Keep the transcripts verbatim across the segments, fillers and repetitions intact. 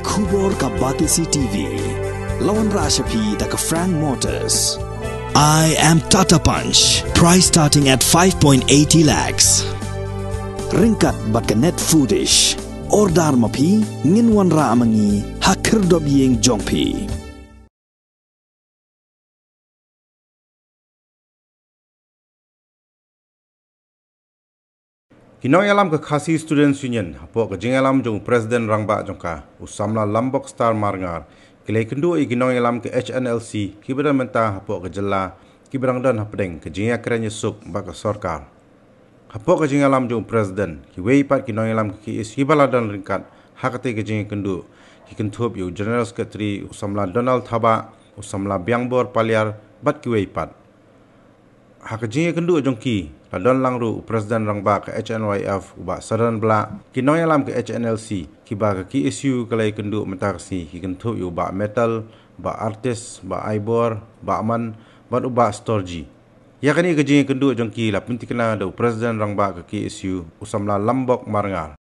Khubor ka Batesi T V. La wanrah sha phi da ka Frank Motors. I am Tata Punch. Price starting at five point eighty lakhs. Ryngkat bad ka Net Foodish. Order ma phi, ngin wanrah ma ngi ha khyrdop ïing jong phi. Ki nongïalam ka Khasi Students Union hapoh ka jingïalam jong u President Rangbah jong ka, u Samla Lambok Star Marngar, ki la ïakynduh ïa ki nongïalam ka H N L C kiba don mynta hapoh ka jylla, kiba dang don hapdeng ka jingïakren ïasuk bad ka sorkar. Hapoh ka jingïalam jong u President, kiwei pat ki nongïalam ka K S U kiba la don ryngkat ha katei ka jingïakynduh ki kynthup ïa u General Secretary u Samla Donald Thabah, u Samla Biangbor Paliar bad kiwei pat. Ha ka jingïakynduh jong ki la don lang ruh u President Rangbah ka H N Y F u Bah Sadan Blah, ki nongïalam ka H N L C kiba ka K S U ka la ïakynduh mynta ka sngi, ki kynthup ïa u Bah Metal, Bah Artis, Bah Aibor, Bah Man bad u Bah Storji. Ïa kane ka jingïakynduh jong ki la pyntikna da u President Rangbah ka K S U u Samla Lambok Marngar.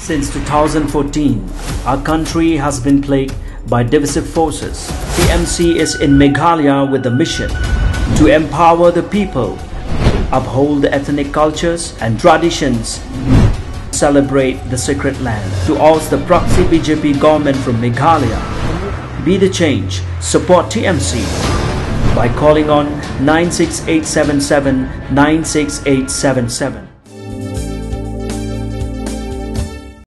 Since two thousand fourteen, our country has been plagued by divisive forces. T M C is in Meghalaya with a mission to empower the people, uphold the ethnic cultures and traditions, celebrate the sacred land, to oust the proxy B J P government from Meghalaya. Be the change. Support T M C by calling on nine six eight seven seven nine six eight seven seven.